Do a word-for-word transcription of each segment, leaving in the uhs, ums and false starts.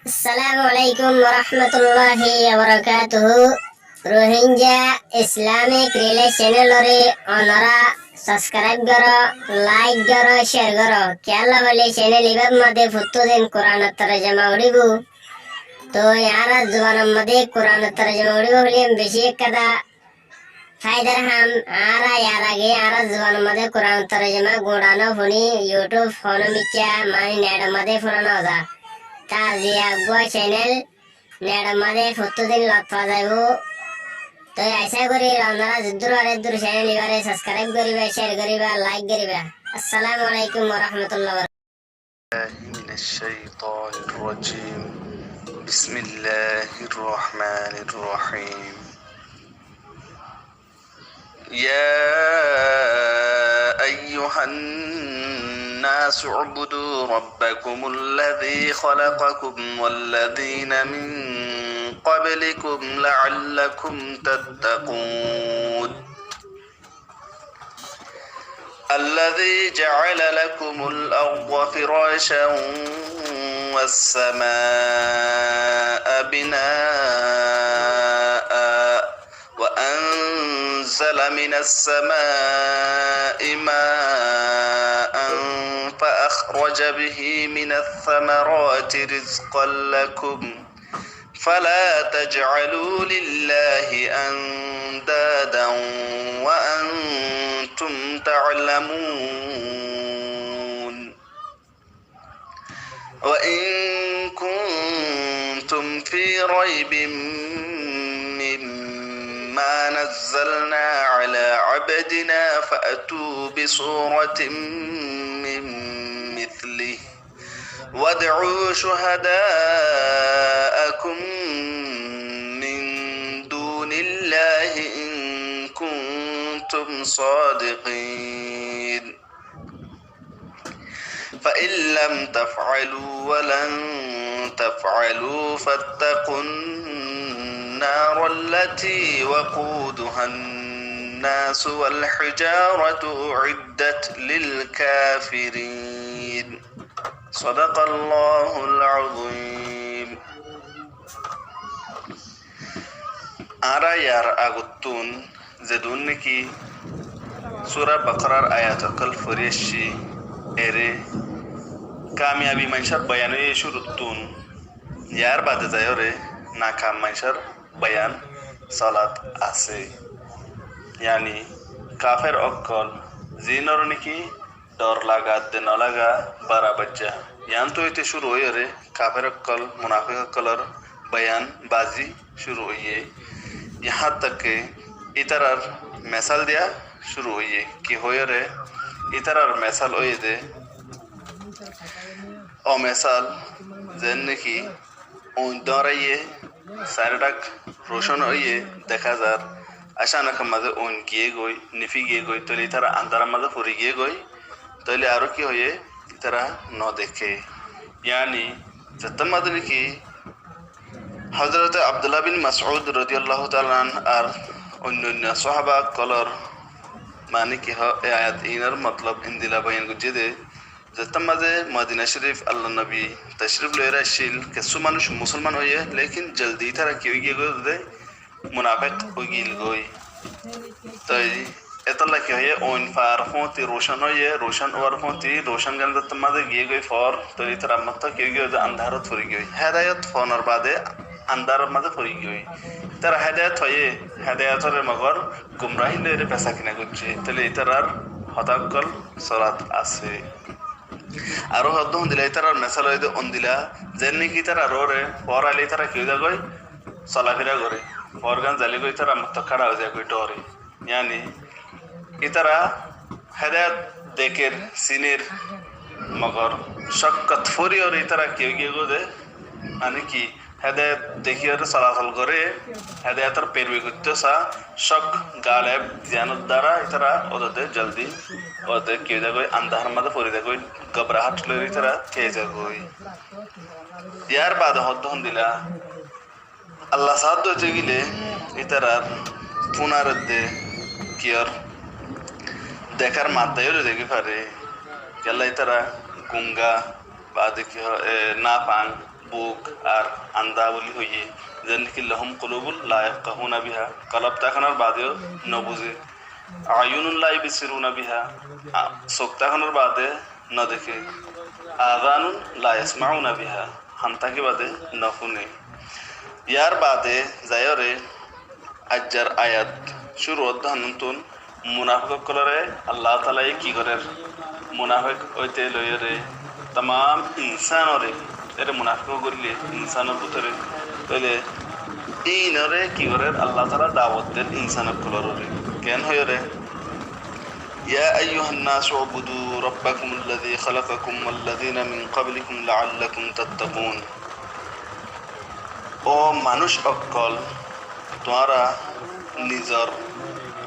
Assalamu alaikum warahmatulláhi wabarakátuhu. Rohingya Islamic Relay channel ore onora subscribe goro, like goro, share goro. Kiyólla hoile channel ibár mazé fottí din Kuranor torjoma uçíbo. Toi añárar zubanor mazé Kuranor torjoma uçíbo hoile beci ekkán faidar ham. Añára yar age añárar zubanor mazé Kuranor torjoma guñçá no fúni, YouTube, fónor mikká, mani netor mazé fúna no za. Taziya uggwá channel netor mazé fottí din lot fa zaibo. Toi acá gorí onora zeddur faro eddur channel ibáre subscribe goriba, share goriba, like goriba. Assalamu alaikum warahmatulláhi wabarakátuhu. من الشيطان الرجيم. بسم الله الرحمن الرحيم. يا أيها الناس اعبدوا ربكم الذي خلقكم والذين من قبلكم لعلكم تتقون. الذي جعل لكم الأرض فراشا والسماء بناء وأنزل من السماء ماء فأخرج به من الثمرات رزقا لكم فلا تجعلوا لله أندادا وأنتم تعلمون. وإن كنتم في ريب مما نزلنا على عبدنا فأتوا بسورة من مثله وادعوا شهداءكم من دون الله إن كنتم صادقين. فإن لم تفعلوا ولن تفعلوا فاتقوا النار التي وقودها الناس والحجارة أعدت للكافرين. صدق الله العظيم. Añára yar agottún zedún niki Sura Bakarar ayat ókkol fori aiccí, ere kamiyabi maincór boyan óiye cúruttún, yar bade zaiyóre nakam maincór boyan solat asé. Yáni kafer ókkol, zinor niki dor laga de no laga barabar za. Yián tóu óite cúru óiyore kafer ókkol, munafek ókkolor boyan bazi cúru óiye. Yián tak ke ítarar mesal diya cúru óiye. Ki hoiyóre ítarar mesal óiye de, o mesal, zen niki uin dóñraiyé, sairó dhak rocón óiye deká zar. Acánok mazé uin giyé goi, nifi giyé goi, tóile ítara andarar mazé fori giyé goi, tóile aró ki hoiyé, ítara no deké. Yáni, zettót mazé niki Hozróte Abdullah bin Masud rodiyallahu taala anhu ar oinno oinno sáhaba ókkolór, mani ki hoó, e ayat inor motlob endilla boyan goijjé de, zettót mazé Modina Córif Allar nobi tacríf loiyóre aiccíl, kessú manúic musólman óiye, lékin zoldi ítara ki óigiyoi de, munafek óigiyoi. Toi étolla ki hoiyé, oin far fóti rocán óiye, rocán óar fóti, rocán gán zettót mazé giyé goi for, toi ítarar mazé ki óigiyoi de, andárot fori giyoi. Hédayot fonor bade andáror mazé fori giyoi. Ítara hédayot óiye, hédayotor mogor gumrahi loiyóre besakina goijjé. Tóile ítarar hotá ókkol solat asé. Aró hoddúr hondilla ítarar mesal óiye de ondilla, zen niki ítarar uore for aile ítara ki ói zagói, solafira goré. For gán zaile goi ítarar motto hára ói zagói, dhore. Yáni, ítara hédayot dekér, sinér, mogor cókkot fori óre ítara ki óigiyoi de, mani ki, hédayot dekíyore solasol goré, hédayotor peiroi goittó sa, cók galeb ziyánor duara ítara ódede zoldi, ódede ki ói zagói, andáror mazé fori zagói, gobrahát loiyóre ítara tái zagói. Yar bade hoddúr hondilla, Alla saáddo óite gile ítarar fúnar edde kiyór dekár madda yó dekí fare. Kiyólla ítara gunga, bade ki hoó, e, nafang, buk ar andá buli hoiyé. Zen ki lahum qulubun la yafqahuna biha, kolob tákanor bade yó no buzé. Ayunun la yubsiruna biha, a-, suk tákanor bade no deké. Azanun la yasmauna biha, han táki bade no fúne. Yar bade zaiyóre aijjar ayat cúru ódde hanottún munafik ókkolóre Allah taalaye ki gorér? Munafik óite loiyóre tamam insanóre, ére munafik goillé insanór bútore, tóile íinoré ki gorér? Allah taala dawot der insan ókkolóre. Ken hoiyóre? يا أيها الناس اعبدوا ربكم الذي خلقكم والذين من قبلكم لعلكم تتقون. Ó manúic ókkol, tuáñra nizor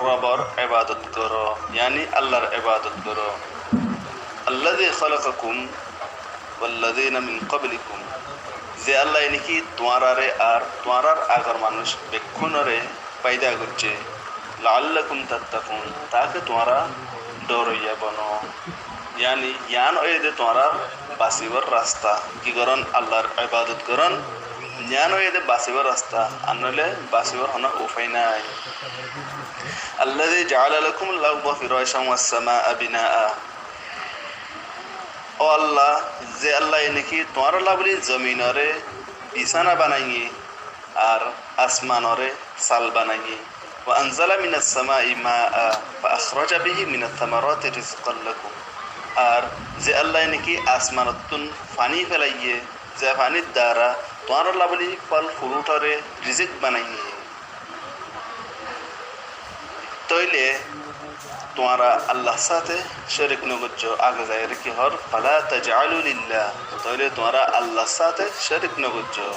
Robor ebadot goró, yáni Allar ebadot goró. الذي خلقكم والذين من قبلكم, ze Allaye niki tuáñráre ar tuáñrár agor manúic bekkúnoré foida goijjé. لعلكم تتقون, táke tuáñra dhoróiya bono. Yáni yián óiye de tuáñrár basibór rasta, ki gorón? Allar ebadot gorón. Yián óiye de basibór rasta, ar noóile basibór honó ufái nái. الذي جعل لكم الأرض فراشا والسماء بناء. Ó Allah, ze Allaye niki tuáñrálla buli zominoré bisána banaiyé, ar asmanoré sal banaiyé. وأنزل من السماء ماء فأخرج به من الثمرات رزقا لكم. Ar ze Allaye niki asmanottún faní felaiyé, ze fanír duara tuáñrálla buli fol furutoré rizik banaiyé. Tóile tuáñra Allar sáte córik nogoijjó. Age zaiyóre ki hoór? فلا تجعلوا لله. Tóile tuáñra Allar sáte córik nogoijjó.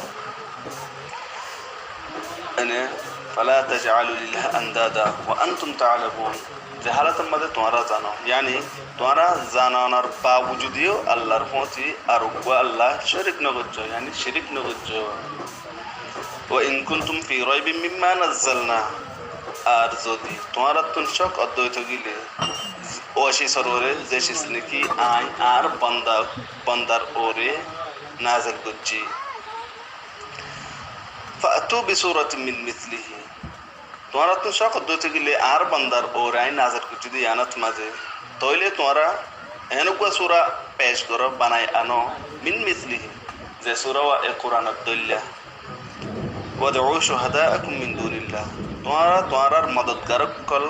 Ene, فلا تجعلوا لله أندادا وأنتم تعلمون. Ze hálotor mazé tuáñra zano, yáni tuáñra zananor bawujud yó Allar fúañti ar uggúa Allah córik nogoijjó, yáni córik nogoijjó. وإن كنتم في ريب مما نزلنا. Ar zodi tuáñrattún cók ódde ói tákile, ó sis or uore, ze sis niki añí añár bonda, bondar uore nazil goijjí. فأتوا بسورة من مثله. Tuáñrattún cók ódde ói tákile añár bondar uore añí nazil goijjí de yiánot mazé, tóile tuáñra eén uggúa sura pec goró, banai anó, من مثله, ze sura wá e Kuranor dóilla. وادعوا شهداءكم من دون الله. Tuáñra tuáñrár modotgar ókkol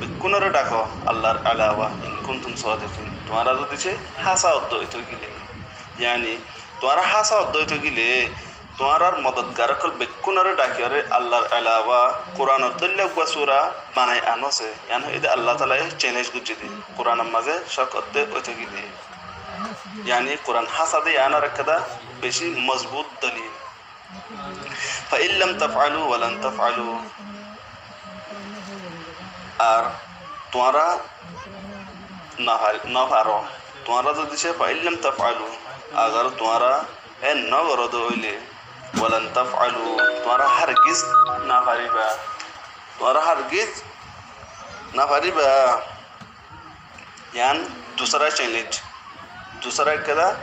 bekkúnoré dhakó Allar elawa, إن كنتم صادقين. Tuáñra zodi se hása ódde ói tákile, yáni tuáñra hása ódde ói tákile, tuáñrár modotgar ókkol bekkúnoré dhakiyóre Allar elawa Kuranor dóilla uggúa sura banai anó se. Yián óiye de Allah taalaye challenj goijjé de, Kuranor mazé cók ódde ói tákile. Yáni Kuran hása de yiánor ekkán beci mozbut dolil. فإن لم تفعلوا ولن تفعلوا. Ar tuáñra no far-, no faró. Tuáñra zodi se فإن لم تفعلوا, agar tuáñra eén no goró de óile, ولن تفعلوا, tuáñra hargiz no faribá. Tuáñra hargiz no faribá. Yián dusra challenge, dusra ekkán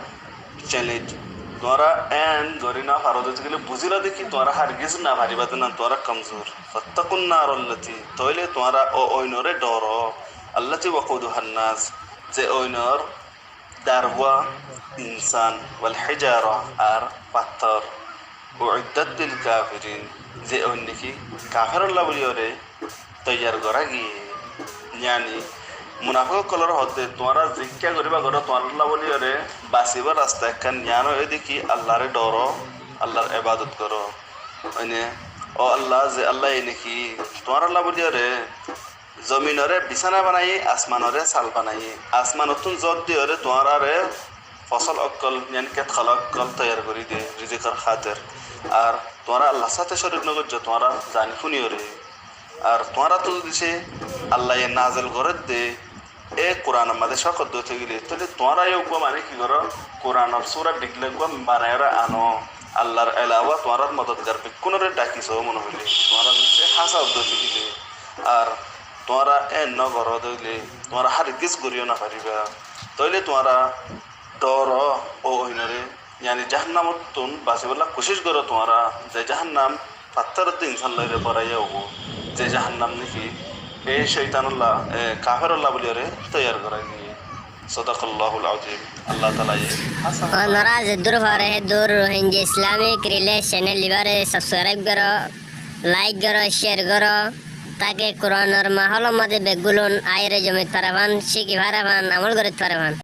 challenge. Tuáñra eén gorí no faró de óile buzí lo de ki tuáñra hargiz no faribá de, na tuáñra komzur. فاتقوا النار التي, tóile tuáñra ó oinoré dhoró, التي وقودها الناس, ze oinor dar uggúa insán, والحجارة, ar fattór. أعدت للكافرين, ze oin niki kaferólla buli yóre toiyar gorá giyé. Yáni munafik ókkolóre hoódde, tuáñra zikká goríba goró, tuáñrálla buli yóre basibór rasta ekkán, yián óiye de ki Allaré dhoró, Allar ebadot goró. Ene, ó Allah, ze Allaye niki tuáñrálla buli yóre zominoré bisána banaiyé, asmanoré sal banaiyé. Asmanottún zot diyóre tuáñráre fosol ókkol, yáni kétxala ókkol toiyar gorí de, rizikor hátir. Ar tuáñra Allar sáte córik nogoijjó, tuáñra zani fúniyóre. Ar tuáñrattú zodi se Allaye nazil gorédde e Kuranor mazé cók ódde ói tákile, tóile tuáñra yó uggúa mane ki goró, Kuranor sura dhigla uggúa banaiyóre anó. Allar elawa tuáñrár modotgar bekkúnoré dhaki soó mone hoilé, tuáñra zodi se hása ódde ói tákile. Ar tuáñra eén no goró de óile, tuáñra hargiz goríyo no faribá. Tóile tuáñra dhoró ó oinoré, Yáni jahannamottún basibálla kucíc goró tuáñra, ze jahannam fattóroddé insán loire foraiyé óibo, ze jahannam néki e cóitanolla, e kaferolla buliyóre toiyar gorái diyé. Sadaqallahul azim. Allah taalaye hása. Ónora zeddúr fare heddúr Rohingya Islamic Relation e libáre subscribe goró, like goró, share goró, take Kuranor mahólor modé beggúlun aiyóre zomit fare fán, cíki fare fán, amól gorit fare fán.